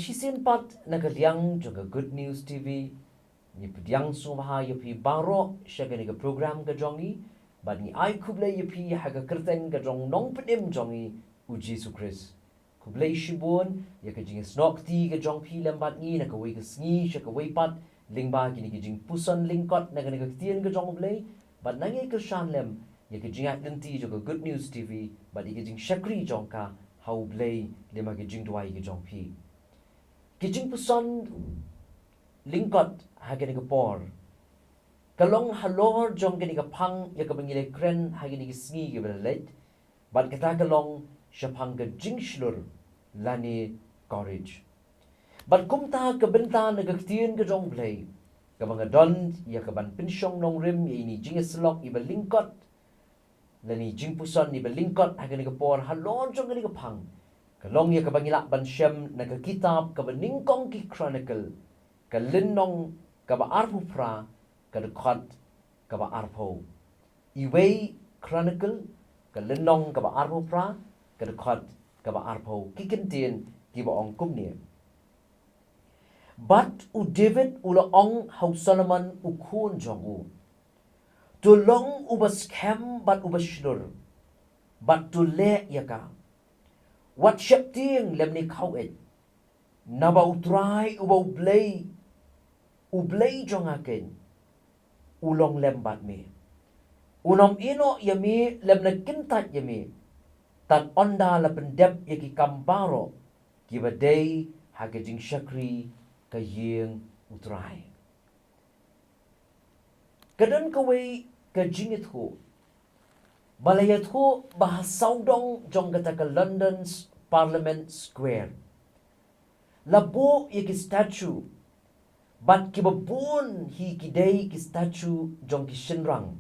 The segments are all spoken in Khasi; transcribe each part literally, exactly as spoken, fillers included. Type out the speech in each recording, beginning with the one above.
Shisien pat na ka liang jong ka Good News T V, ngi pdiang sngewbha ïa phi baroh sha kane ka program ka jong ngi, bad ngi ai khublei ïa phi ha ka kyrteng ka jong u nongpynim jong ngi u Jisu Khrist. Khublei shibun ïa ka jingïasnoh kti ka jong phi lem bad ngi na kawei ka sngi sha kawei pat, lyngba kine ki jingpuson lyngkot na kane ka ktien ka jong U Blei, bad ngi kyrshan lem ïa ka jingïaid lynti jong ka Good News T V, bad ïa ka jingshakri jong ka ha U Blei lem ha ka jingduwai ka jong phi. Ki jingpuson lyngkot ha kane ka por ka long halor jong kane ka phang ïa kaba ngi la kren ha kine ki sngi kiba la leit, bad kata ka long shaphang ka jingshlur lane courage. Bad kumta ka bynta na ka ktien ka jong U Blei kaba nga don ïa ka ban pynshong nongrim ïa ine i jingïasyllok iba lyngkot lane i jingpuson iba lyngkot ha kane ka por halor jong kane ka phang, ka long ïa kaba ngi lah ban shem na ka kitab kaba nyngkong ki Chronicle, ka lynnong kaba arphew phra, ka dkhot kaba arphew. Iwei Chronicle, ka lynnong kaba arphew phra, ka dkhot kaba arphew. Ki kyntien kiba ong kumne: Bad u David u la ong ha u Solomon u khun jong u: To long uba skhem bad uba shlur, bad to leh ïa ka. Wat sheptieng lymne khaw-eit, naba U Trai uba U Blei, U Blei jong nga keiñ, u long lem bad me. Un ym ïehnoh ïa me lymne kyntait ïa me, tad ynda la pyndep ïa ki kam baroh kiba dei ha ka jingshakri ka ïing U Trai. Ka don kawei ka jingïathuh ba la ïathuh ba ha sawdong jong kata ka London's Parliament Square la buh ïa ki statue, bad kiba bun hi ki dei ki statue jong ki shynrang,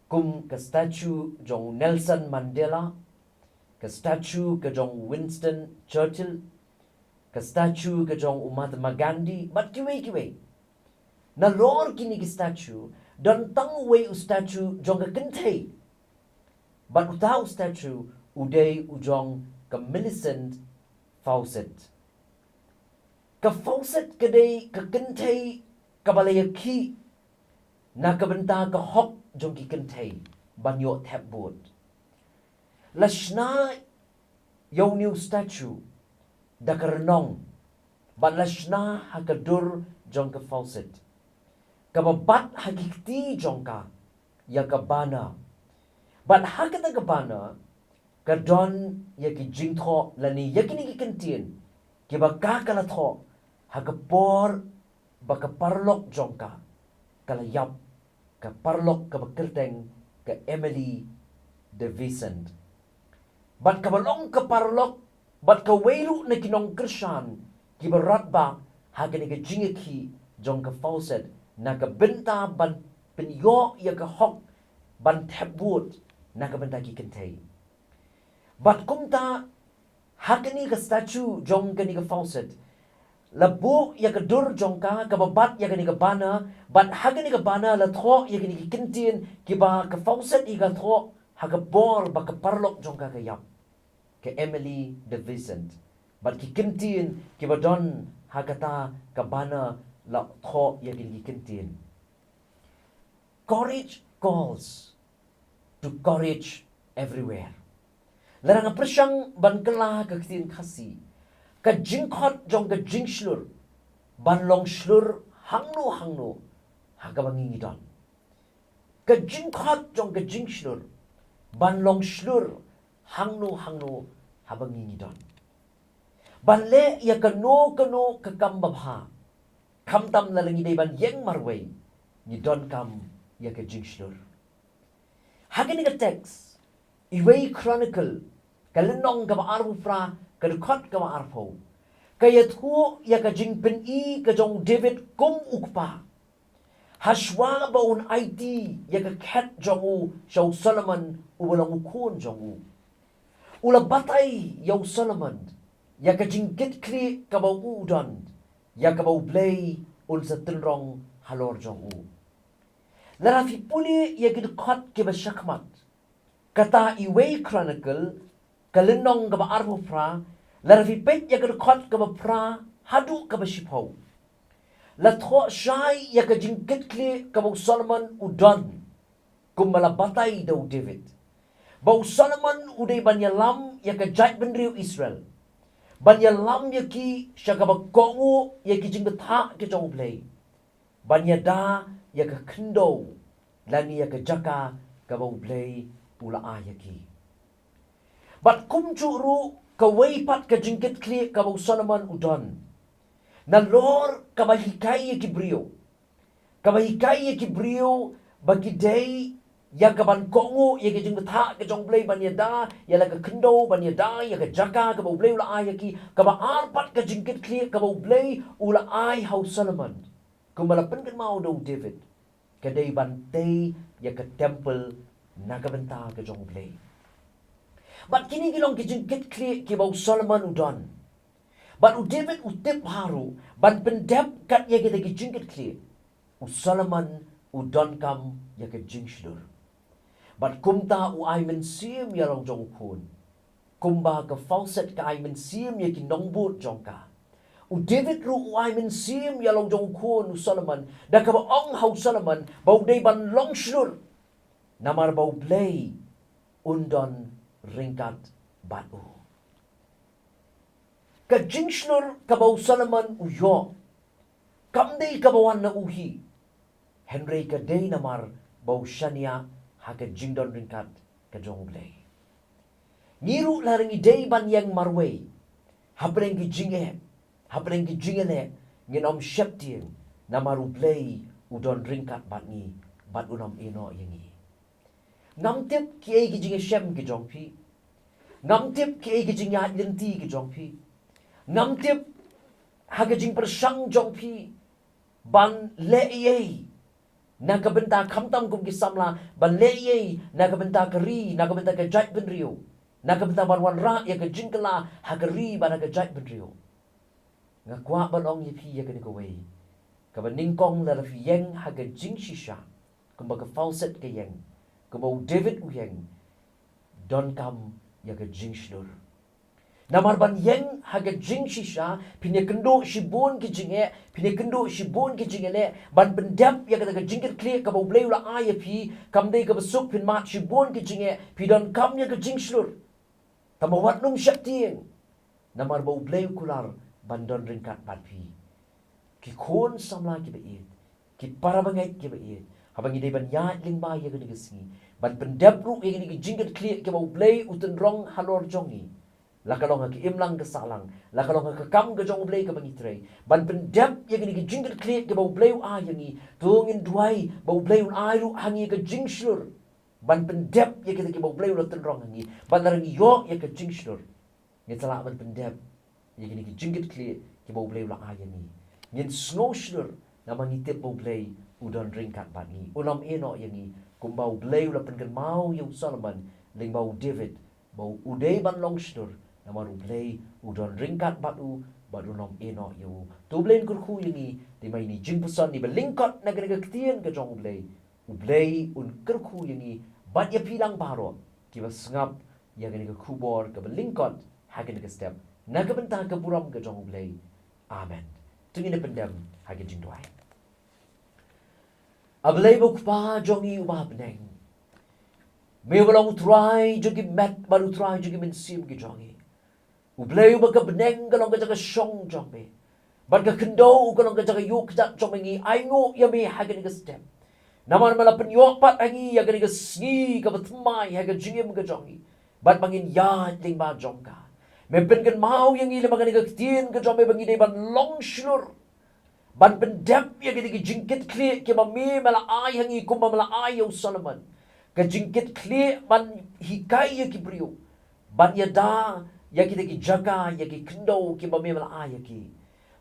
kum ka statue jong u Nelson Mandela, ka statue ka jong u Winston Churchill, ka statue ka jong u Mahatma Gandhi, bad kiwei kiwei. Nalor kine ki statue, don tang uwei u statue jong ka kynthei. Bad uta u statue u dei u jong ka Millicent Fawcett. Ka Fawcett ka dei ka kynthei kaba la ïakhih na ka bynta ka hok jong ki kynthei ban ïoh thep vote. La shna ïa une u statue da ka rnong, bad la shna ha ka dur jong ka Fawcett, kaba bat ha ki kti jong ka ïa ka banner. Bad ha kata ka banner ka don ïa ki jingthoh lane ïa kine ki kyntien kiba ka ka la thoh ha ka por ba ka paralok jong ka ka la ïap, ka paralok kaba kyrteng ka Emily de Vicent. Bad kaba long ka paralok bad kawei ruh na ki nongkyrshan kiba radbah ha kane ka jingïakhih jong ka Fawcett na ka bynta ban pynïoh ïa ka hok ban thep vote na ka bynta ki kynthei. Bad kumta ha kane ka statue jong kane ka Fawcett la buh ïa ka dur jong ka kaba bat ïa kane ka banner, bad ha kane ka banner la thoh ïa kine ki kyntien kiba ka Fawcett i ka thoh ha ka por ba ka paralok jong ka ka ïap, ka Emily de Vicent. Bad ki kyntien kiba don ha kata ka banner la thoh ïa kine ki kyntien: Courage calls to courage everywhere. Lada nga pyrshang ban kylla ka ktien Khasi, ka jingkhot jong ka jingshlur ban long shlur hangno hangno ha kaba ngi ngi don. Ka jingkhot jong ka jingshlur ban long shlur hangno hangno ha ba ngi ngi don. Ban leh ïa kano kano ka kam babha, khamtam lada ngi dei ban ïeng marwei, ngi donkam ïa ka jingshlur. Ha kane ka text, Iwei Chronicle, ka lynnong kaba arphew phra, ka dkhot kaba arphew, ka ïathuh ïa ka jingpyni ka jong u David kum u kpa, hashwa ba un aiti ïa ka khet jong u sha u Solomon uba long u khun jong u. U la batai ïa u Solomon ïa ka jingkitkhlieh kaba u don, ïa kaba U Blei un sa tynrong halor jong u. Lada phi pule ïa ki dkhot kiba shakhmat, kata Iwei Chronicle, ka lynnong kaba arphew phra, Lada phi peit ïa ka dkhot kaba phra haduh kaba shiphew, la thoh shai ïa ka jingkitkhlieh kaba u Solomon u don, kumba la batai da u David, ba u Solomon u dei ban ïalam ïa ka jaitbynriew Israel, ban ïalam ïa ki sha kaba kohnguh ïa ki jingbthah ki jong U Blei, ban ïada ïa ka khyndew lane ïa ka jaka kaba U Blei u la ai ïa ki. Bad kumjuh ruh kawei pat ka jingkitkhlieh kaba u Solomon u don, nalor kaba hikai ïa ki briew, kaba hikai ïa ki briew ba ki dei ïa kaban kohnguh ïa ki jingbthah ki jong U Blei, ban ïada ïa la ka khyndew, ban ïada ïa ka jaka kaba U Blei u la ai ïa ki. Kaba ar pat ka jingkitkhlieh kaba U Blei u la ai ha u Solomon, kumba la pynkynmaw da u David, ka dei ban tei ïa ka temple na ka bynta ka jong U Blei. Bad kine ki long ki jingkitkhlieh kiba u Solomon u don. Bad u David u tip bha ruh ban pyndep kat ïa kita ki jingkitkhlieh, u Solomon u donkam ïa ka jingshlur. Bad kumta u ai mynsiem ïa la u jong u khun, kumba ka Fawcett ka ai mynsiem ïa ki nongbud jong ka. U David ruh u ai mynsiem ïa la u jong u khun u Solomon, da kaba ong ha u Solomon ba u dei ban long shlur, namar ba U Blei un don ryngkat bad u. Ka jingshlur kaba u Solomon u ïoh, kam dei kaba wan na u hi, hynrei ka dei namar ba u shaniah ha ka jingdon ryngkat ka jong U Blei. Ngi ruh lada ngi dei ban ïeng marwei hapdeng ki jingeh, hapdeng ki jingeh, ngin ym sheptieng, namar U Blei u don ryngkat bad ngi, bad un ym ïehnoh ïa ngi. Ngam tip kiei ki jingïashem ki jong phi. Ngam tip kiei ki jingïaid lynti ki jong phi. Ngam tip ha ka jingpyrshang jong phi ban leh ei ei na ka bynta, khamtam kum ki samla, ban leh ei ei na ka bynta ka ri, na ka bynta ka jaitbynriew, na ka bynta ban wanrah ïa ka jingkylla ha ka ri bad ha ka jaitbynriew. Nga kwah ban ong ïa phi ïa kane kawei, kaba nyngkong, lada phi ïeng ha ka jingshisha, kumba ka Fawcett ka ïeng, kumba u David u ïeng, donkam ïa ka jingshlur. Namar ban ïeng ha ka jingshisha, phin ïakynduh shibun ki jingeh, phin ïakynduh shibun ki jingeh leh, ban pyndep ïa kata ka jingkitkhlieh kaba U Blei u la ai ïa phi, kam dei kaba suk phin mad shibun ki jingeh, phi donkam ïa ka jingshlur. Tangba wat nym sheptieng, namar ba U Blei u kular ban don ryngkat bad phi. Ki khun samla kiba ïeit, ki para bangeit kiba ïeit, haba ngi dei ban ïaid lyngba ïa kane ka sngi, ban pyndep ruh ïa kine ki jingkitkhlieh kiba U Blei u tynrong halor jong ngi, la ka long ha ka imlang ka sahlang, la ka long ha ka kam ka jong U Blei kaba ngi trei, ban pyndep ïa kine ki jingkitkhlieh kiba U Blei u ai ïa ngi, to ngin duwai ba U Blei un ai ruh ha ngi ka jingshlur ban pyndep ïa kita kiba U Blei u la tynrong ha ngi. Bad lada ngi ïoh ïa ka jingshlur, ngin sa lah ban pyndep ïa kine ki jingkitkhlieh kiba U Blei u la ai ïa ngi. Ngin sngew shlur namar ngi tip ba U Blei u don ryngkat bad ngi, un ym ïehnoh ïa ngi, kumba U Blei u la pynkynmaw ïa u Solomon lyngba u David, ba u dei ban long shlur namar U Blei u don ryngkat bad u, bad un ym ïehnoh ïa u. To U Blei un kyrkhu ïa ngi lyngba ine i jingpuson, iba lyngkot na kane ka ktien ka jong U Blei. U Blei un kyrkhu ïa ngi bad ïa phi lang baroh kiba sngap ïa kane ka khubor kaba lyngkot ha kane ka step, na ka bynta ka burom ka jong U Blei. Amen. To ngin ïa pyndem ha ka jingduwai. A Blei ba U Kpa jong ngi uba ha bneng, me uba long U Trai jong ki met bad U Trai jong ki mynsiem ki jong ngi. U Blei uba ka bneng ka long ka jaka shong jong me, bad ka khyndew ka long ka jaka ïuh kjat jong me, ngi ainguh ïa me ha kane ka step. Namar me la pynïoh pat ha ngi ïa kane ka sngi kaba thymmai ha ka jingim ka jong ngi, bad ba ngin ïaid lyngba jong ka. Me pynkynmaw ïa ngi lyngba kane ka ktien ka jong me ba ngi dei ban long shlur ban pyndep ïa kita ki jingkitkhlieh kiba me, me la ai ha ngi kumba me la ai ïa u Solomon. Ka jingkitkhlieh ban hikai ïa ki briew ban ïada ïa kita ki jaka, ïa ki khyndew kiba me, me la ai ïa ki.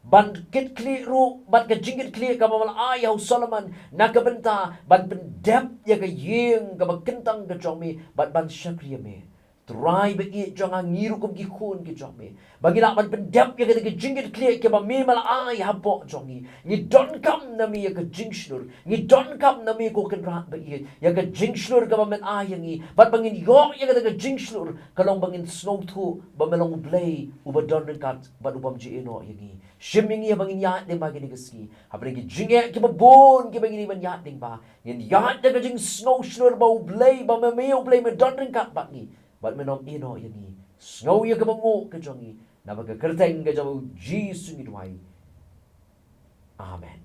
Ban kitkhlieh ruh bad ka jingkitkhlieh kaba me la ai ïa u Solomon na ka bynta ban pyndep ïa ka ïing kaba kyntang ka jong me bad ban shakri ïa me. Trai ba ïeit jong nga, ngi ruh kum ki khun ki jong me, ba ngi lah ban pyndep ïa kane ka jingkitkhlieh kaba me me la ai hapoh jong ngi. Ngi donkam na me ïa ka jingshlur, ngi donkam na me ko Kynrad ba ïeit, ïa ka jingshlur kaba men ai ïa ngi. Bad ba ngin ïoh ïa kata ka jingshlur ka long ba ngin sngewthuh ba me long U Blei uba don ryngkat bad ubym ju ïehnoh ïa ngi. Shim ïa ngi haba ngin ïaid lyngba kine ki sngi, hapdeng ki jingeh kiba bun kiba ngi dei ban ïaid lyngba, ngin ïaid da ka jingsngewshlur ba U Blei, ba me me U Blei me don ryngkat bad ngi, bad me nym ïehnoh ïa ngi. Sngew ïa kaba nguh ka jong ngi, naba ka kyrteng ka jong U Jisu ngi duwai. Amen.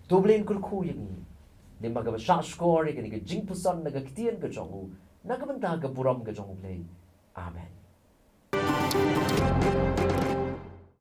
To U Blei un kyrkhu ïa ngi lyngba kaba shahshkor ïa kane ka jingpuson na ka ktien ka jong u, na ka bynta ka burom ka jong U Blei. Amen.